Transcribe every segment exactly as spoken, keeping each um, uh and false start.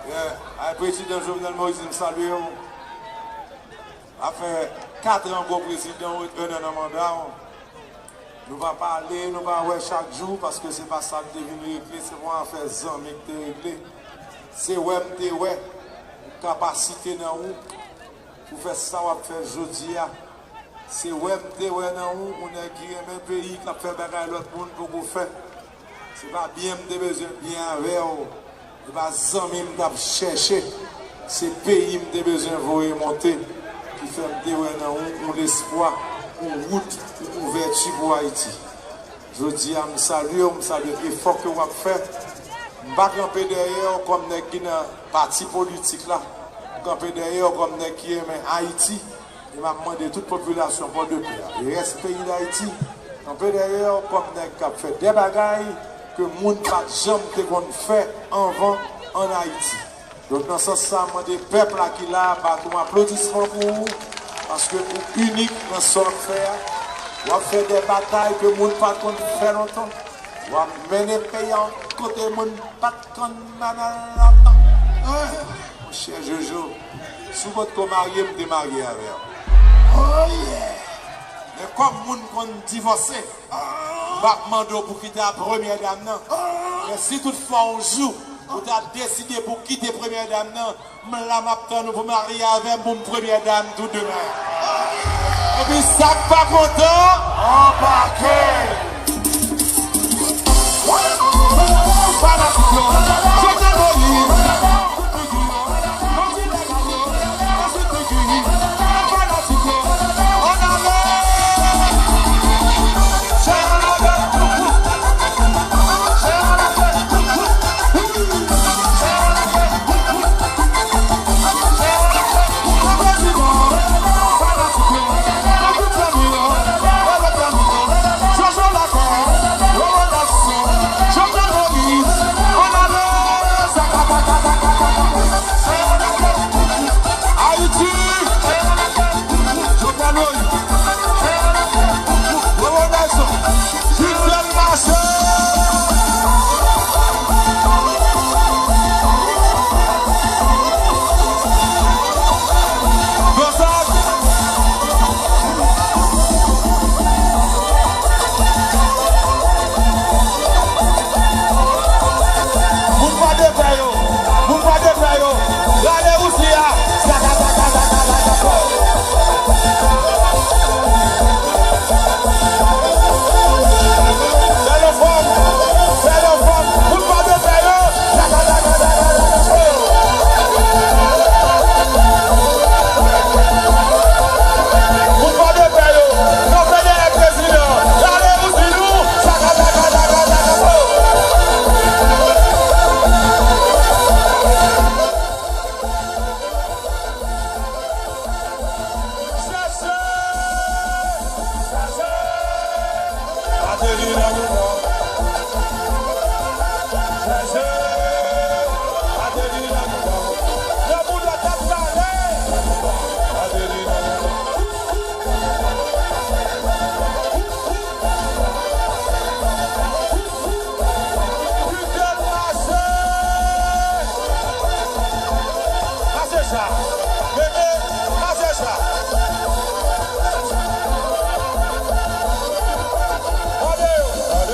Yeah. Ay, Prezidan Jovenel Moïse, m salye w. Sa fè kat an gwo prezidan w, en an nan manda w. Nou pa pale, nou pa wè chak jou, paske se pa sa k te vin regle, se pa yon afè zanmi k te regle. Se wè m te wè kapasite nan ou pou fè sa w ap fè jodi a. Se wè m te wè nan ou, ou nèg ki renmen peyi, k ap fè bagay lòt moun poko fè. Se pa byen m te bezwen byen avè w, se pa zanmi m t ap chèche, se peyi m te bezwen voye monte, ki fè m te wè nan ou yon lespwa, yon wout, yon ouvèti pou Ayiti. Jodi a, m salye w, m salye efò ke w ap fè. M pa kanpe dèyè w kòm nèg ki nan pati politik la. M kanpe dèyè w kòm nèg ki renmen Ayiti. E m ap mande tout popilasyon Pòdepè a, e rès peyi Dayiti, kanpe dèyè w kòm nèg k ap fè de bagay ke moun pa t janm te konn fè anvan ann Ayiti. Donk, nan sans sa, m mande pèp la ki la a bat yon aplodisman pou ou, paske ou inik nan sa w ap fè a. W ap fè de batay ke moun pa t konn fè lontan. W ap mennen peyi a yon kote moun pa t konn mennen l lontan. Monchè Jojo, si w potko marye, m te marye avè w. Oh yeah! Men kòm moun konn divòse, m p ap mande w pou kite a premyè dam nan. Men si toutfwa yon jou ou ta deside pou kite premyè dam nan, m la m ap tann ou pou marye avè m pou m premyè dam tou demen. Epi sa k pa kontan, anbake! Ayiti! Jovenel Moïse! Jovenel Moïse! Fidel Mache! Gonzag! Moun pa de pè yo, moun pa de pè yo, rale Wousi a, zaka, zaka, zaka, zaka, zaka. Fè l anfòm, fè l anfòm, moun pa de pè yo, zaka, zaka, zaka, zaka, zaka. Moun pa de pè yo, kanpe dèyè prezidan, rale Wousi nou, zaka, zaka, zaka, zaka, zaka. Chèche! Chèche! Ateri nan mouda. Chèche! Ateri nan mouda. Nan mouda k ap pale. Ateri nan mouda. Fidel Mache! Mache cha! Bebe, mache cha! Tande yo!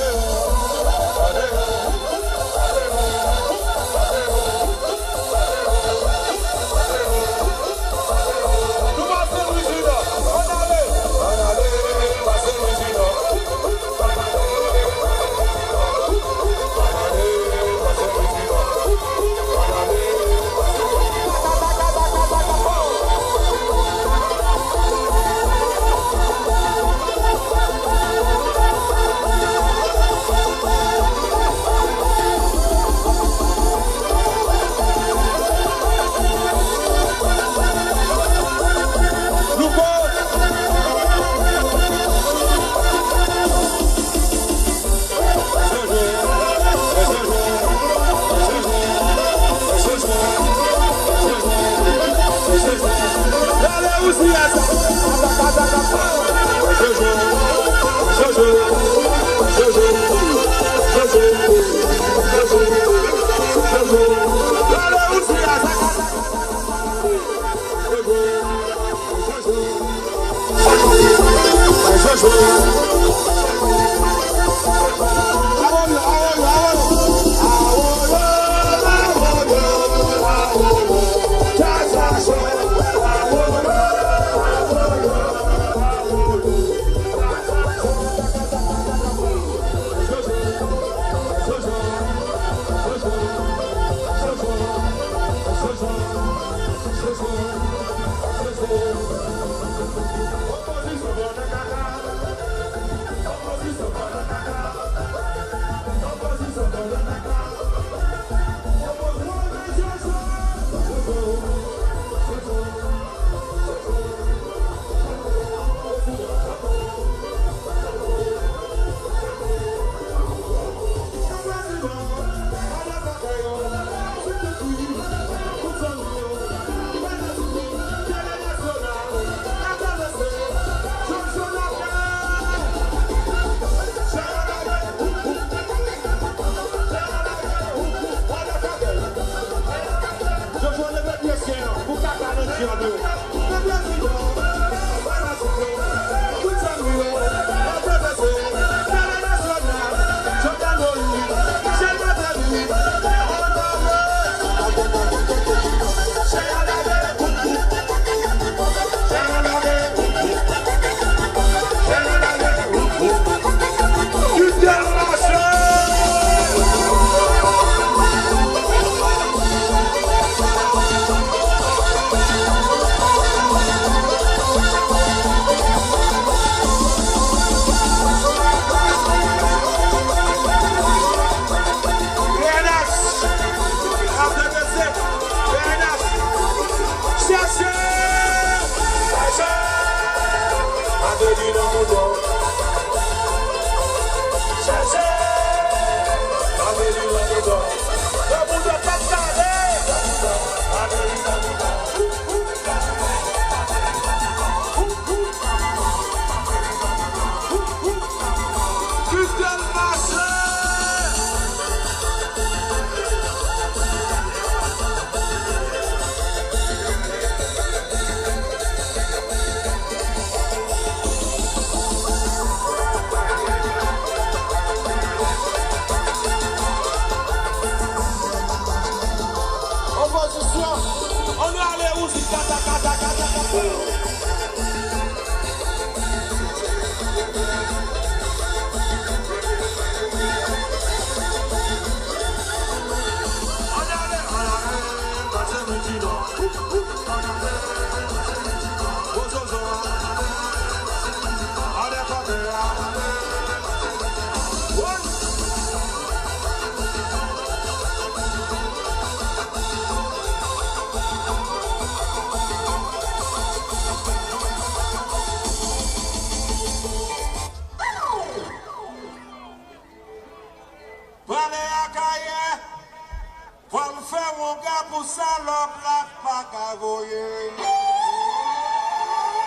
Salòp la pa ka voye.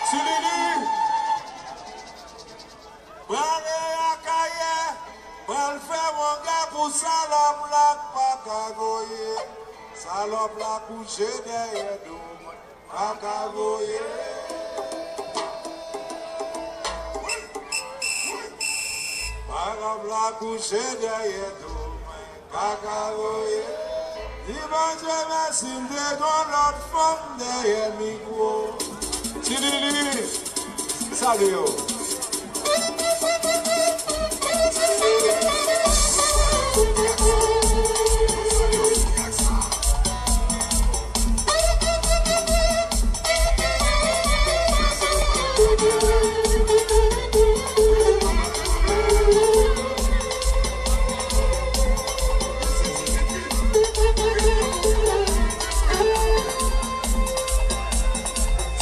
Ti Lili, prale Akayè, pral fè wanga pou salòp la pa ka voye. Salòp la kouche dèyè do mwen, pa ka voye. Salòp la kouche dèyè do mwen. Pa ka voye. Di Bondye mèsi, m te gon lòt fanm dèyè mikwo. Ti Lili, salye yo.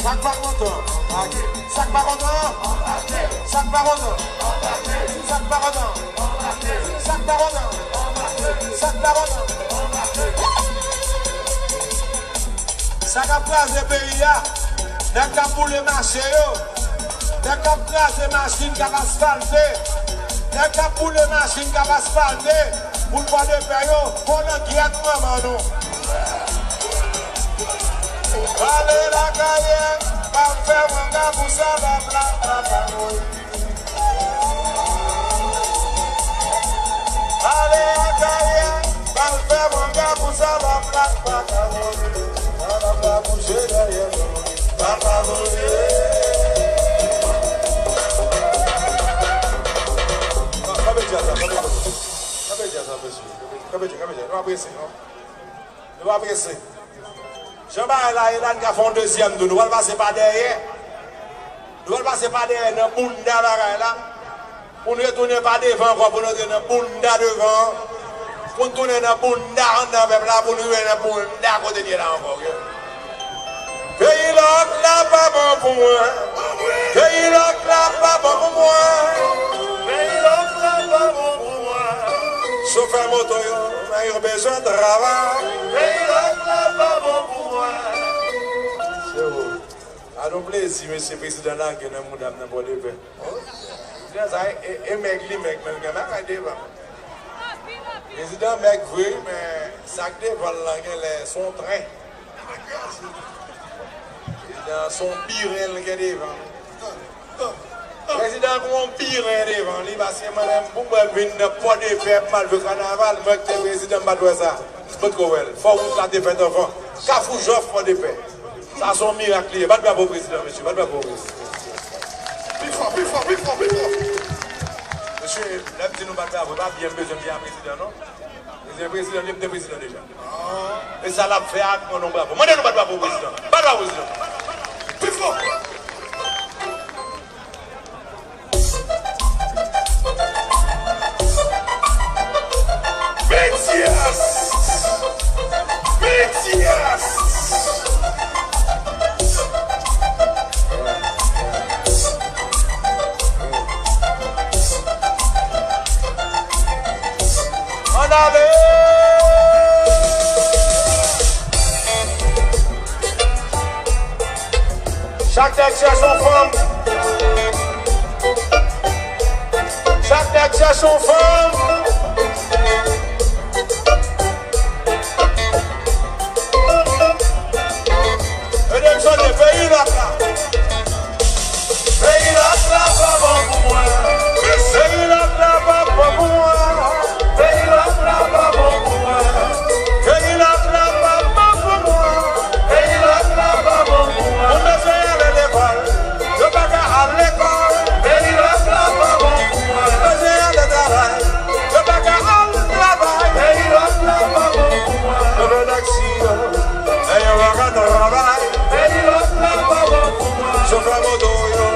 Sa k pa kontan, sa k pa kontan, sa k pa kontan, sa k pa kontan, sa k pa kontan, sa k pa kontan. Sa k ap kraze peyi a, nèg k ap boule mache yo, nèg k ap kraze machin k ap asfalte, nèg k ap boule machin k ap asfalte, moun Pòdepè yo, bon nan gyèt manman nou. Prale Akayè, pa fè wanga pou salòp la pa ka voye. Ale Akayè, pral fè wanga pou salòp la pa ka voye. Salòp la kouche dèyè do mwen, pa ka voye. Kanpe djaz la, kanpe djaz la. Kanpe djaz la, mesye. Kanpe djaz, kanpe djaz. Nou pa prese, non. Nou pa prese. Jan bagay la ye la, n ka fè yon dezyèm tou. Nou pral pase pa dèyè. Nou pral pase pa dèyè nan bounda bagay la. Pou n retounen pa devan ankò, pou n antre nan bounda devan an. Pou n tounen nan bounda anndan pèp la, pou n rive nan bounda kote n ye la ankò, oke? Peyi lòk la pa bon pou mwen. Peyi lòk la pa bon pou mwen. Peyi lòk la pa bon pou mwen. Chofè moto yo, men yo bezwen travay. Peyi lòk la pa bon pou mwen. Se vre. A nou plezi, mesye prezidan lage nan mouda m nan Pòdepè. Prezidan sa, e, e, e mèg li mèg, men l gen bagay devan. Prezidan mèg vre, men sa k devan l lan genlè s on tren. Prezidan s on biren l gen devan. Prezidan gen yon biren devan li, paske mwen menm, pou mwen vin nan Pòdepè, m al jwe kanaval, mwen ki te prezidan, m pa t wè sa. M potko wè l. Fò wout la te fèt anvan. Kafou Jòf, Pòdepè. Sa s on mirak li ye. Bat bravo prezidan, mesye. Bat bravo. Pi fò, pi fò, pi fò, pi fò. Mesye, lè m di nou bat bravo, e pa byen m bezwen byen a prezidan, non. Prezidan, prezidan, li te prezidan deja. E sa l ap fè a, mande yon bravo. Mande nou bat bravo prezidan. Bat bravo prezidan. Pi fò. Metyas! Metyas! Ann ale! Chak nèg chèche yon fanm. Chak nèg chèche yon fanm. Ede m sonje peyi lòk la. Peyi lòk la pa bon pou mwen. Peyi lòk la pa bon pou mwen. Peyi lòk la pa bon pou mwen. Peyi lòk la pa bon pou mwen. Peyi lòk la pa bon pou mwen. Moun bezwen ale lekòl, yo pa ka al lekòl. Peyi lòk la pa bon pou mwen. Moun bezwen ale travay, yo pa ka al travay. Peyi lòk la pa bon pou mwen. Chofè taksi yo, men yo pa ka travay. Peyi lòk la pa bon pou mwen. Chofè moto yo,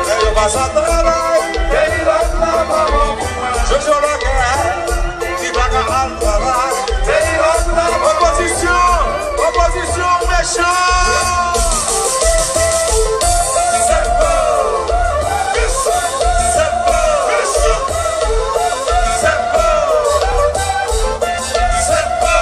men yo pa sa travay. Peyi lòk la pa bon pou mwen. Jojo Lòkè, li pa ka al travay. Peyi lòk la pa bon. Opozisyon, opozisyon mechan. Sèt pa. Sèt pa. Sèt pa. Sèt pa.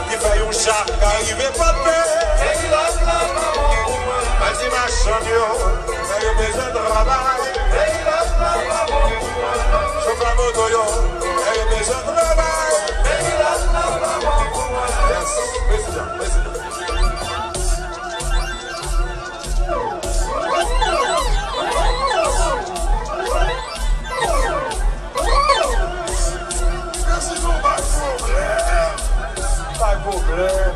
Ki fè yon cha ka rive pote. Mwen di machann yo, fè yo bezwen travay. Chofè moto yo, fè yo bezwen travay. Yes, prezidan, prezidan. Prezidan, pa gen pwoblèm. Pa gen pwoblèm.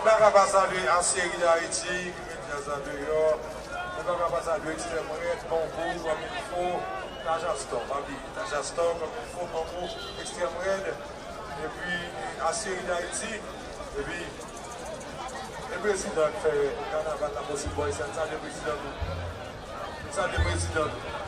Mwen pa ka pa salye Aciérie d'Haïti ki met djaz la deyò. Mwen pa ka pa salye Ekstrèm Rèd, Bangou, Kòmilfo, Tajastor, pa bliye Tajastor, Kòmilfo, Bangou, Ekstrèm Rèd, epi Aciérie d'Haïti, epi e prezidan k fè kanaval la posib bò isit, n salye prezidan nou. N salye prezidan nou.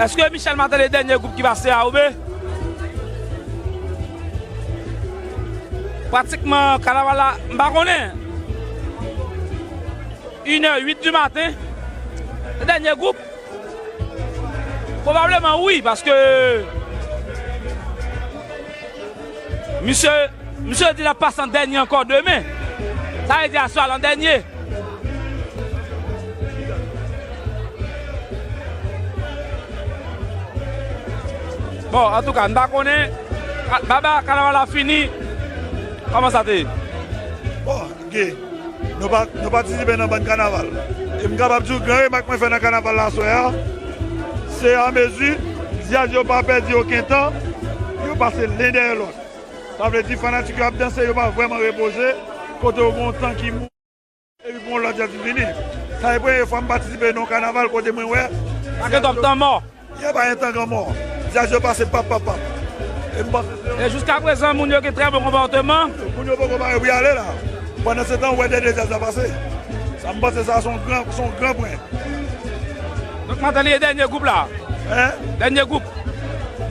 Èske Michel Martelly dènye gwoup ki pase a, oubyen? Pratikman, kanaval la, m pa konnen. Inè uit di maten, se dènye gwoup. Pwobableman, wi, paske misye, misye di l ap pase an dènye ankò demen. Sa vle di aswè a l an dènye. Bon, antouka, n pa konnen. Ka-, Baba, kanaval la fini. Kòman sa te ye? Bon, Gé, nou pa, nou patisipe nan bann kanaval. E m kapab di w, gran remak mwen fè nan kanaval la aswè a, se anmezi dyaz yo pa pèdi okenn tan, yo pase len dèyè lòt. Sa vle di fanatik yo ap danse, yo pa vrèman repoze, kote w gen yon tan ki mou, epi pou yon lòt dyaz vin vini. Sa e premye fwa m patisipe nan yon kanaval kote mwen wè. Pa gen twòp tan mò. Yo pa gen tan granmò. Dyaz yo pase pap, pap, pap. E m panse se yon... E jiska prezan, moun yo gen trè bon konpòteman. Moun yo poko pare pou y ale la. Pandan se tan, w wè dènye dyaz la pase. Sa, m panse sa se yon gran, se yon gran pwen. Donk, Martelly e dènye gwoup la. Hein? Dènye gwoup.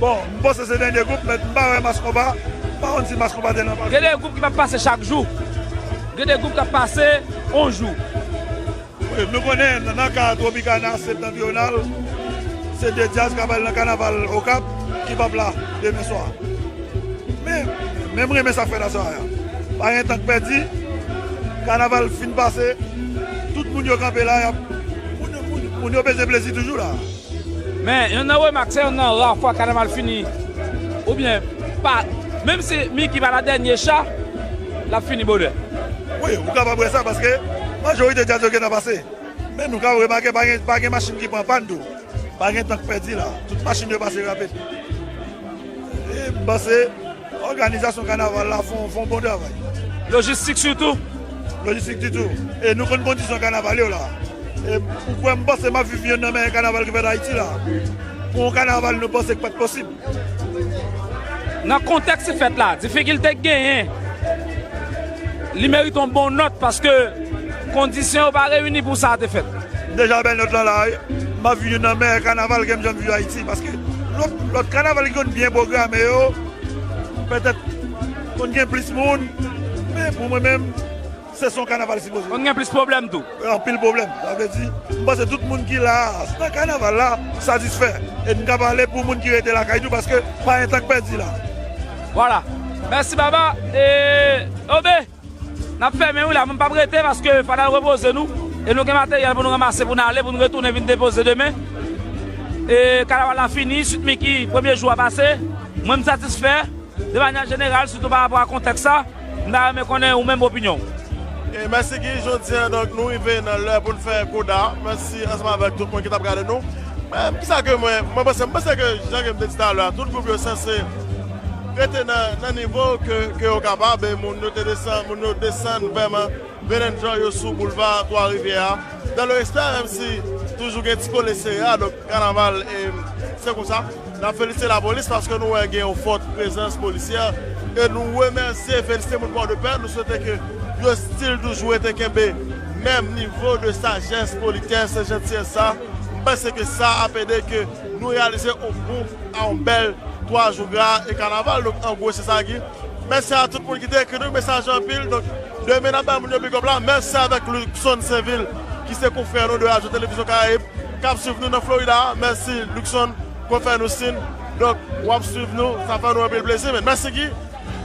Bon, m panse se dènye gwoup, men m pa wè Mas Konba. M pa konn si Mas Konba te nan pase. Gen de gwoup ki p ap pase chak jou. Gen de gwoup k ap pase yon jou. Wi, nou konnen nan, nan ka Tropicana, Septentrional, se de dyaz k ap al nan kanaval Okap ki p ap la demen swa. Men, men m renmen sa k fèt aswè a. Pa gen tan k pèdi, kanaval fin pase, tout moun yo kanpe la, y ap, moun, moun, moun yo bezwen plezi toujou la. Men, yonn nan remak, se yonn nan ra fwa kanaval fini. Oubyen, pa, menm si Mickey pa nan dènye cha, l ap fini bonè. Wi, ou kapab wè sa, paske majorite dyaz yo gentan pase. Men nou ka remake, pa gen, pa gen machin ki pran pàn tou. Pa gen tan k pèdi la. Tout machin yo pase rapid. E m panse òganizasyon kanaval la fè yon, fè yon bon travay. Lojistik sitou. Lojistik sitou. E nou konn kondisyon kanaval yo la. E ou kwè m panse m ap viv yonn nan meyè kanaval ki fèt Ayiti la. Pou yon kanaval nou panse k pa t posib. Nan kontèks fèt la, difikilte k genyen, li merite yon bon nòt paske kondisyon yo pa reyini pou sa te fèt. Deja bèl nòt lan la, wi. M ap viv yonn nan meyè kanaval ke m janm viv Ayiti, paske lòt, lòt kanaval ki konn byen pwograme yo, petèt konn gen plis moun, men pou mwen menm, se son kanaval sipoze. Konn gen plis pwoblèm tou. Anpil pwoblèm. Sa vle di, m panse tout moun ki la a, nan kanaval la, satisfè. E n ka pale pou moun ki rete lakay tou, paske pa gen tan k pèdi la. Vwala. Mèsi, Baba. E, Obe, n ap fèmen, wi, la, men m p ap rete, paske fò n al repoze nou. E nou gen materyèl pou nou ranmase, pou n ale, pou nou retounen vin depoze demen. E kanaval la fini, Sweet Micky, premye jou a pase. Mwen, m satisfè. De manyè jeneral, sitou pa rapò a kontèks sa, m ta renmen konnen ou menm opinyon w. E mèsi Guy, jodi a, donk, nou rive nan lè pou n fè koda. Mèsi ansanm avèk tout moun ki t ap gade nou. Men, kisa ke mwen, mwen panse, m panse ke, jan ke m te di talè a, tout gwoup yo sanse rete nan, nan nivo ke, ke yo kapab, e moun yo te desann, moun yo desann vrèman Venenjan yo sou boulva Twa Rivyè a. Dans le respect, menm si toujou gen ti kole sere a, donk kanaval, e, se konsa. N ap felisite lapolis paske nou wè gen yon fòt prezans polisyè. E nou remèsye e felisite moun Pòdepè. Nou swete ke yo still toujou rete kenbe menm nivo de sajès, politès e jantiyès sa. M panse ke sa ap ede ke nou reyalize yon bon, yon bèl twa jou gra e kanaval. Donk, an gwo, se sa ki Mèsi a tout moun ki te ekri nou, mesaj anpil. Donk, demen n ap bay moun yo big up la. Mèsi avèk Luckson Sainvil, ki se konfrè nou de Radyo Televizyon Karayib, k ap swiv nou nan Florida. Mèsi, Luckson, konfrè nou Sin. Donk, w ap swiv nou, sa fè nou anpil plezi, men. Mèsi, Guy.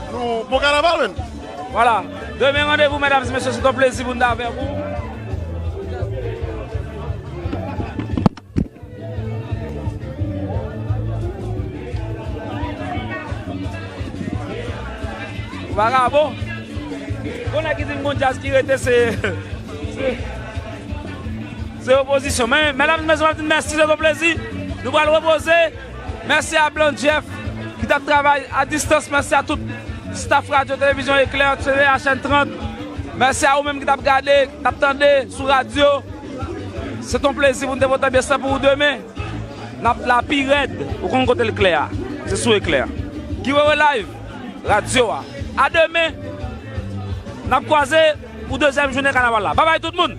Nou, bon kanaval, men. Vwala. Demen, randevou, medam e mesye, se yon plezi pou n t avèk ou. Vagabon. Gon nèg ki di m gon djaz ki rete, se, se, se opozisyon. Men, medam e mesye, m ap di n mèsi, se yon plezi. Nou pral repoze. Mèsi a Blanc Jeff ki t ap travay a distans. Mèsi a tout staff Radyo Televizyon Eklè, T V H N trant. Mèsi a ou menm ki t ap gade, k t ap tande sou radyo. Se t on plezi pou n te pote anbyans lan pou ou demen. N ap la pi rèd. Ou konn kote l klè a. Se sou Eklè. Guy Wewe Live, radyo a. A demen, n ap kwaze pou dezyèm jounen kanaval la. Babay tout moun!